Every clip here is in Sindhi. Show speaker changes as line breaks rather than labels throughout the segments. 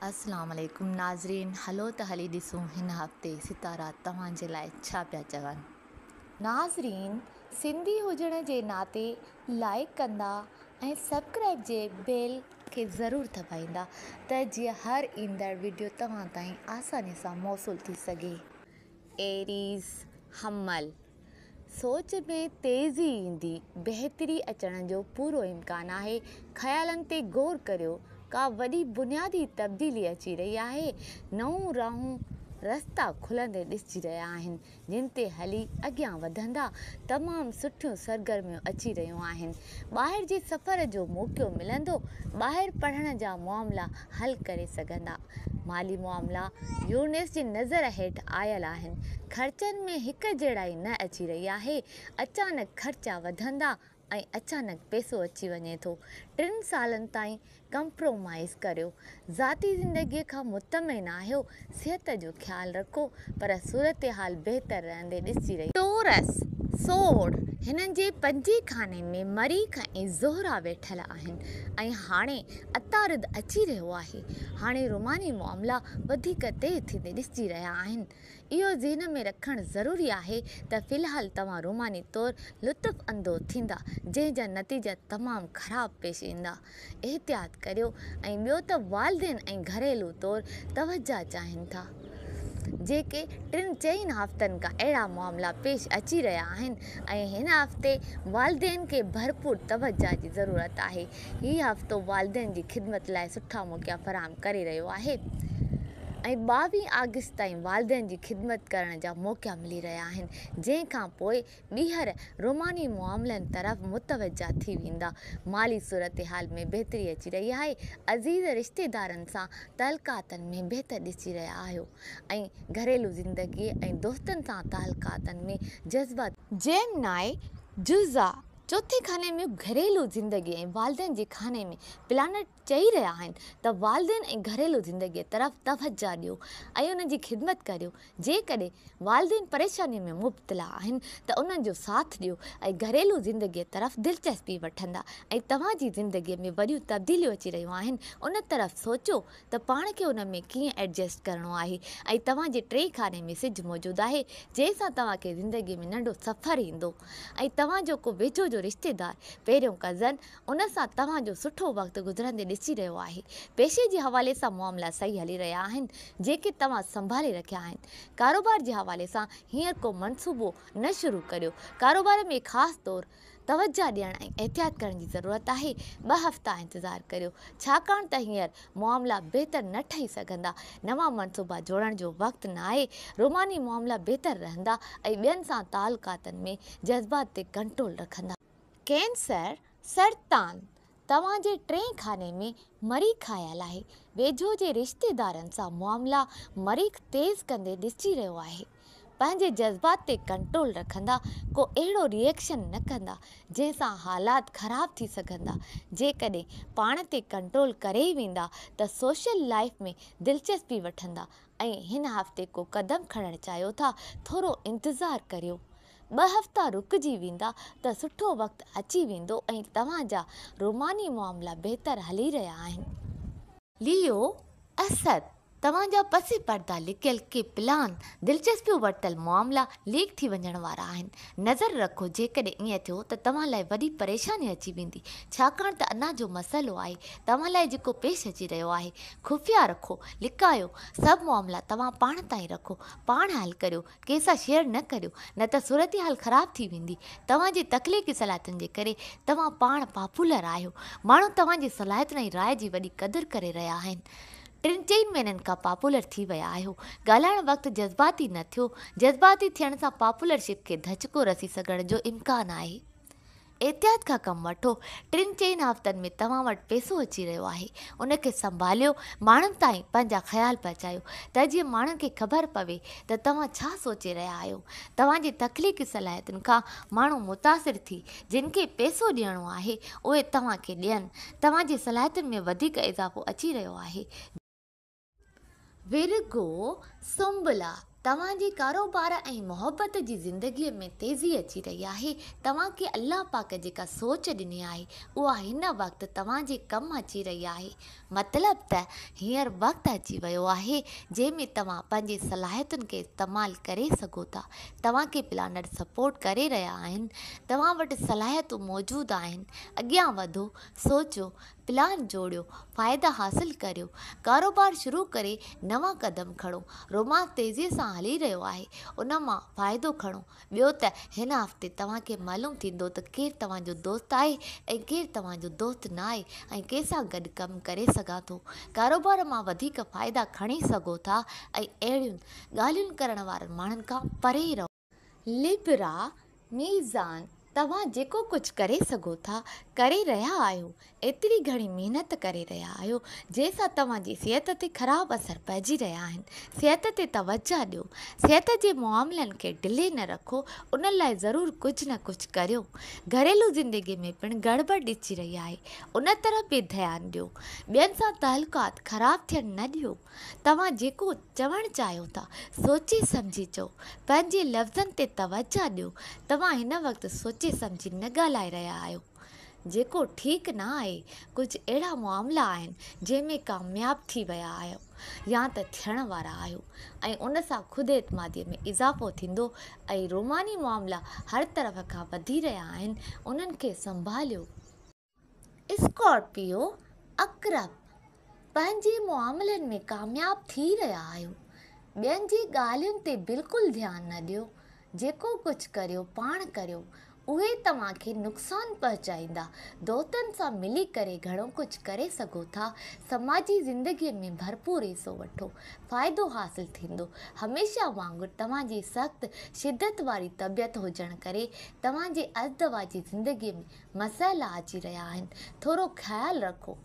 اسلام عليڪم ناظرين هلو ته هلي ڏسون هن هفتي ستارا توهان جي لاء ڇا پيا چون. ناظرين سنڌي هجڻ جي ناتي لائيڪ ڪندا ۽ سبڪرائيب جي بيل کي ضرور دٻائيندا ته جيئن هر ايندڙ وڊيو توهان تائين آساني سان موصول ٿي سگهي. ايريز، حمل، سوچ ۾ تيزي ايندي، بهتري اچڻ جو پورو امڪان آهي، خيالن تي غور ڪريو، ڪا وڏي بنيادي تبديلي اچي رهي آهي، نئون راهون رستا کلندي ڏسجي رهيا آهن، جن تي هلي اڳيان وڌندا، تمام سٺيون سرگرميون اچي رهيون آهن، ٻاهر جي سفر جو موقعو ملندو، ٻاهر پڙهڻ جا معاملا حل ڪري سگهندا. مالي معاملا يورنيس جي نظر هيٺ آيل آهن، خرچن ۾ هڪ جهڙائي نه اچي رهي آهي، اچانڪ خرچا وڌندا ۽ اچانڪ پئسو اچي وڃي ٿو، ٽن سالن تائين ڪمپرومائيز ڪريو، ذاتي زندگي کان مطمئن آهيو، صحت جو خيال رکو پر صورتحال بهتر رهندي ڏسجي رهي. ٽورس، سوڙ، هنن جي پنجين خاني ۾ مريخ ۽ زهره ويٺل آهن ۽ هاڻي عطارد اچي رهيو آهي. هاڻي روماني معاملا وڌيڪ تيز ٿيندي ڏسجي رهيا آهن. اهو ذهن ۾ رکڻ ضروري آهي ته في الحال توهان روماني طور لطف اندوز ٿيندا، جنهن جا نتيجا تمام خراب پيش ايندا. احتياط ڪريو ۽ ٻيو ته والدين ۽ گهريلو طور توجهه چاهين ٿا. جيڪي ٽن چئن هفتن کان اهڙا معاملا پيش اچي رهيا آهن ۽ هن هفتي والدين کي ڀرپور توجهه جي ضرورت آهي. هي هفتو والدين جي خدمت لاء سٺا موقعا فراهم ڪري رهيو آهي ۽ 22 آگسٽ تائين والدين جي خدمت ڪرڻ جا موقعا ملي رهيا آهن جنهن کان پوء ٻيهر روماني معاملن طرف متوجه ٿي ويندا. مالي صورتحال ۾ بهتري اچي رهي آهي، عزيز رشتيدارن سان تعلقاتن ۾ بهتر ڏسي رهيا آهيو ۽ گهريلو زندگي ۽ دوستن سان تعلقاتن ۾ جذبا. جيمنائي، جوزا، چوٿين خاني ۾ گهريلو زندگي ۽ والدين جي خاني ۾ پلانٽ چئي رهيا آهن ته والدين ۽ گهريلو زندگي طرف توجه ڏيو ۽ انهن جي خدمت ڪريو. جيڪڏهن والدين پريشاني ۾ مبتلا آهن ته انهن جو ساٿ ڏيو ۽ گهريلو زندگي طرف دلچسپي وٺندا ۽ توهان جي زندگي ۾ وڏيون تبديليون اچي رهيون آهن ان طرف سوچيو ته پاڻ کي ان ۾ ڪيئن ايڊجسٽ ڪرڻو آهي ۽ توهان جي ٽئين خاني ۾ سج موجود آهي جنهن سان توهان کي زندگي ۾ ننڍو سفر ايندو ۽ توهان جو ڪو ويجهو جو رشتيدار پهريون ڪزن ان سان توهان جو سٺو وقت گذرندي ڏسي رهيو آهي پيشي جي حوالي سان معاملا صحيح هلي رهيا آهن جيڪي توهان سنڀالي رکيا آهن ڪاروبار جي حوالي سان هينئر ڪو منصوبو نه شروع ڪريو ڪاروبار ۾ خاص طور توجهه ڏيڻ ۽ احتياط ڪرڻ جي ضرورت آهي، ٻه هفتا انتظار ڪريو، ڇاڪاڻ ته هينئر معاملا بهتر نه ٺهي سگهندا، نوان منصوبا جوڙڻ جو وقت نه آهي، روماني معاملا بهتر رهندا ۽ ٻين سان تعلقاتن ۾ جذبات تي ڪنٽرول رکندا. ڪينسر، سرطان، توهان جي ٽئين خاني ۾ مريخ آيل آهي، ويجهو جي رشتيدارن سان معاملا مريخ تيز ڪندي ڏسجي رهيو آهي. پنهنجي جذبات تي ڪنٽرول رکندا، ڪو اهڙو ري ايڪشن نه ڪندا، جنهن سان حالات خراب ٿي سگهندا. جيڪڏهن پاڻ تي ڪنٽرول ڪري ويندا ته سوشل لائيف ۾ دلچسپي وٺندا ۽ هن هفتي ڪو قدم کڻڻ چاهيو ٿا، ٿورو انتظار ڪريو. ٻه هفتا رڪجي ويندا ته سٺو وقت اچي ويندو ۽ توهان جا روماني معاملا بهتر هلي رهيا آهن. ليو، اسد، توهان جا پس پرده لڪيل ڪي پلان، دلچسپيون ورتل معاملا ليڪ ٿي وڃڻ وارا آهن. نظر رکو جيڪڏهن ائين ٿيو ته توهان لاء وڏي پريشاني اچي ويندي ڇاڪاڻ ته انا جو مسئلو آهي توهان لاء جيڪو پيش اچي رهيو آهي. خفيه رکو، لڪايو، سڀ معاملا توهان پاڻ تائين رکو، پاڻ حل ڪريو، ڪنهن سان شيئر نه ڪريو نه ته صورتحال خراب ٿي ويندي. توهان جي تخليقي صلاحيتن جي ڪري توهان پاڻ پاپولر آهيو. ماڻهو توهان جي صلاحيتن ۽ راء جي وڏي قدر ڪري رهيا آهن. ٽن چئن مهينن کان پاپولر ٿي ويا آهيو. ڳالهائڻ وقت جذباتي نه ٿيو. جذباتي ٿيڻ سان پاپولرشپ کي ڌچڪو رسي سگهڻ جو امڪان آهي. احتياط کان ڪم وٺو، ٽن چئن هفتن ۾ توهان وٽ پئسو اچي رهيو آهي، ان کي سنڀاليو، ماڻهن تائين پنهنجا خيال پهچايو ته جيئن ماڻهن کي خبر پوي ته توهان ڇا سوچي رهيا آهيو. توهان جي تخليقي صلاحيتن کان ماڻهو متاثر ٿي جن کي پئسو ڏيڻو آهي، اهي توهان کي ڏين. توهان جي صلاحيتن ۾ وڌيڪ اضافو اچي رهيو آهي. ورگو، سنبلا، توهان جي ڪاروبار ۽ محبت جي زندگيء ۾ تيزي اچي رهي آهي. توهان کي الله پاڪ جيڪا سوچ ڏني آهي، اها هن وقت توهان جي ڪم اچي رهي آهي. مطلب ته هينئر وقت اچي ويو آهي، جنهن ۾ توهان پنهنجي صلاحيتن کي استعمال ڪري سگهو ٿا. توهان کي پلانر سپورٽ ڪري رهيا آهن. توهان وٽ صلاحيتون موجود آهن. اڳيان وڌو، سوچيو، پلان جوڙيو، فائدا حاصل ڪريو، ڪاروبار شروع ڪري نوان قدم کڻو، رومانس تيزيء سان هلي رهيو آهي، ان مان فائدو کڻو، ٻيو ته هن هفتي توهان کي معلوم ٿيندو ته ڪير توهان جو دوست آهي ۽ ڪير توهان جو دوست نه آهي ۽ ڪنهن سان گڏ ڪم ڪري سگهان ٿو، ڪاروبار مان وڌيڪ فائدا کڻي سگهو ٿا ۽ اهڙين ڳالهين ڪرڻ وارن ماڻهن کان پري رهو. لبرا، ميزان، توهان جيڪو ڪجهه ڪري سگهو ٿا، ڪري رهيا آهيو. ايتري گهڻي محنت ڪري رهيا آهيو، جنهن سان توهان جي صحت تي خراب اثر پئجي رهيا آهن. صحت تي توجهه ڏيو. صحت جي معاملن کي ڍلي نه رکو، ان لاء ضرور ڪجهه نه ڪجهه ڪريو. گهريلو زندگي ۾ پڻ گڙٻڙ ڏسجي رهي آهي، ان طرف به ڌيان ڏيو. ٻين سان تعلقات خراب ٿيڻ نه ڏيو. توهان جيڪو چوڻ چاهيو ٿا، سوچي سمجهي چئو. پنهنجي لفظن تي توجهه ڏيو. توهان هن وقت سوچي سمجهي نه ڳالهائي رهيا آهيو، جيڪو ٺيڪ نه آهي. ڪجهه اهڙا معاملا آهن، جنهن ۾ ڪامياب ٿي ويا آهيو يا ته ٿيڻ وارا آهيو ۽ ان سان خود اعتماديء ۾ اضافو ٿيندو ۽ روماني معاملا هر طرف کان وڌي رهيا آهن، انهن کي سنڀاليو. اسڪارپيو، عقرب، پنهنجي معاملن ۾ ڪامياب ٿي رهيا آهيو. ٻين جي ڳالهين تي بلڪل ڌيان نه ڏيو. جيڪو ڪجهه ڪريو پاڻ ڪريو. اهي توهان کي نقصان پهچائيندا. دوستن سان ملي ڪري گهڻو ڪجهه ڪري سگهو ٿا. سماجي زندگي ۾ ڀرپور حصو وٺو. فائدو حاصل ٿيندو. هميشه وانگر توهان جي سخت شدت واري طبيعت هجڻ ڪري توهان جي ازدواجي زندگي ۾ مسئلا اچي رهيا آهن، ٿورو خيال رکو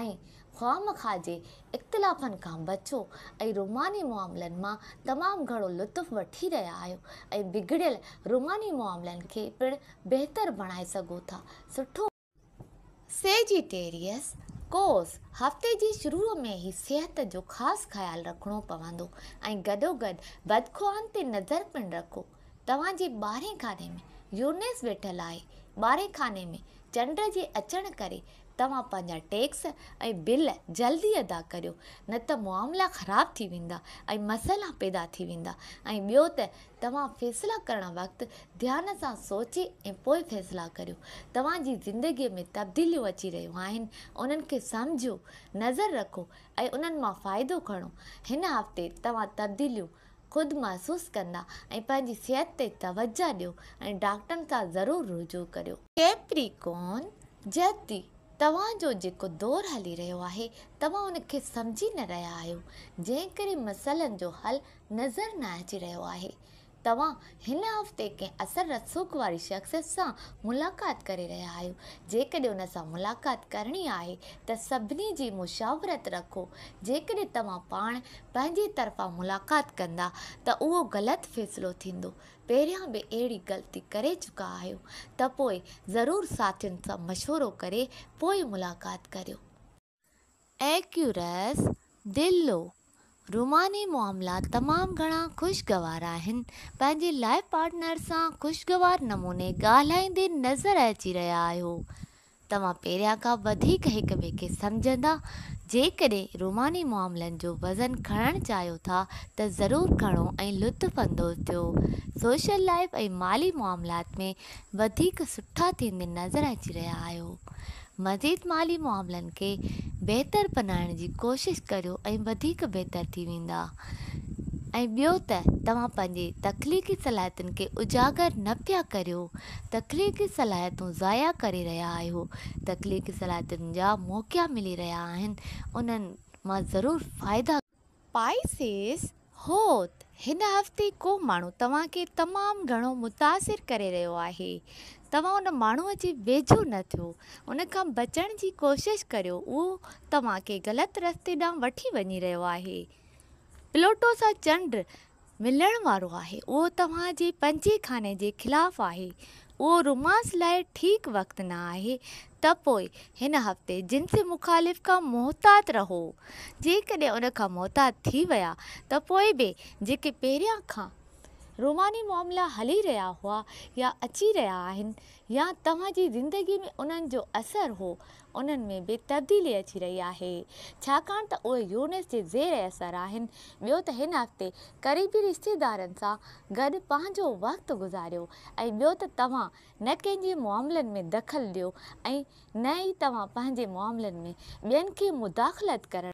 ۽ خوامخواه جي اختلافن کان بچو ۽ روماني معاملن مان تمام گهڻو لطف وٺي رهيا آهيو ۽ بگڙيل روماني معاملن کي پڻ بهتر بڻائي سگهو ٿا، سٺو. سيجيٽيريس، قوس، هفتي جي شروع ۾ ئي صحت جو خاص خيال رکڻو پوندو ۽ گڏوگڏ بدخواهن تي نظر پڻ رکو. توهان جي ٻارهين خاني ۾ يورنيس ويٺل آهي. ٻارهين خاني ۾ چنڊ جي اچڻ ڪري توهان پنهنجا ٽيڪس ۽ بل جلدي ادا ڪريو نه ته معاملا خراب ٿي ويندا ۽ مسئلا پيدا ٿي ويندا ۽ ٻيو ته توهان فيصلا ڪرڻ وقت ڌيان سان سوچي ۽ پوء فيصلا ڪريو. توهان جي زندگي ۾ تبديليون اچي رهيون آهن انهن کي سمجهو، نظر رکو ۽ انهن مان فائدو کڻو. هن هفتي توهان تبديليون خود محسوس ڪندا ۽ پنهنجي صحت تي توجهه ڏيو ۽ ڊاڪٽرن سان ضرور رجوع ڪريو. ڪيپريڪون، جدي، توهان جو جيڪو دور هلي رهيو آهي، توهان ان کي سمجهي نه رهيا آهيو، جنهن ڪري مسئلن جو حل نظر نه اچي رهيو آهي. توهان هن هفتي ڪنهن اثر رسوخ واري شخصيت سان ملاقات ڪري رهيا آهيو. جيڪڏهن ان سان ملاقات ڪرڻي آهي ته سڀني جي مشاورت رکو. جيڪڏهن توهان پاڻ پنهنجي طرفان ملاقات ڪندا ته اهو غلط فيصلو ٿيندو. پهريان به اهڙي غلطي ڪري چڪا آهيو ته پوء ضرور ساٿين سان مشورو ڪري پوء ملاقات ڪريو. ايڪيورس، دلو، روماني معاملا تمام گهڻا خوشگوار آهن. پنهنجي لائف پارٽنر سان خوشگوار نموني ڳالهائيندي نظر اچي رهيا آهيو. توهان پهريان کان وڌيڪ هڪ ٻئي کي سمجهندا. جيڪڏهن روماني معاملن جو وزن کڻڻ چاهيو ٿا ته ضرور کڻو ۽ لطف اندوز ٿيو. سوشل لائف ۽ مالي معاملات ۾ وڌيڪ سٺا ٿيندي نظر اچي رهيا آهيو. مزيد مالي معاملن کي بهتر بنائڻ جي ڪوشش ڪريو ۽ وڌيڪ بهتر ٿي ويندا ۽ ٻيو ته توهان پنهنجي تخليقي صلاحيتن کي اجاگر نه پيا ڪريو. تخليقي صلاحيتون ضايع ڪري رهيا آهيو. تخليقي صلاحيتن جا موقعا ملي رهيا آهن انهن مان ضرور فائدا. پائسيس، حوت، هن هفتي ڪو ماڻهو توهان کي تمام گهڻو متاثر ڪري رهيو آهي. توهان ان ماڻهوء جي ويجهو نه ٿيو. ان کان بچڻ جي ڪوشش ڪريو. اهو توهان کي غلط رستي ڏانهن وٺي وڃي رهيو آهي. پلوٽو سان چنڊ ملڻ وارو آهي اهو توهان جي پنجين خاني جي خلاف آهي، اهو رومانس لاء ٺيڪ وقت نه آهي ته پوء هن هفتي جنس مخالف کان محتاط رهو. جيڪڏهن ان کان محتاط ٿي ويا ته پوء به جيڪي پهريان کان روماني معاملا هلي رهيا هئا يا اچي رهيا آهن يا توهان جي زندگي ۾ انهن جو اثر هو انهن ۾ به تبديلي اچي رهي آهي ڇاڪاڻ ته اهي يورنس جي زير اثر آهن. ٻيو ته هن هفتي قريبي رشتيدارن سان گڏ پنهنجو وقت گذاريو ۽ ٻيو ته توهان نه ڪنهن جي معاملن ۾ دخل ڏيو ۽ نه ئي توهان پنهنجي معاملن ۾ ٻين کي مداخلت ڪرڻ.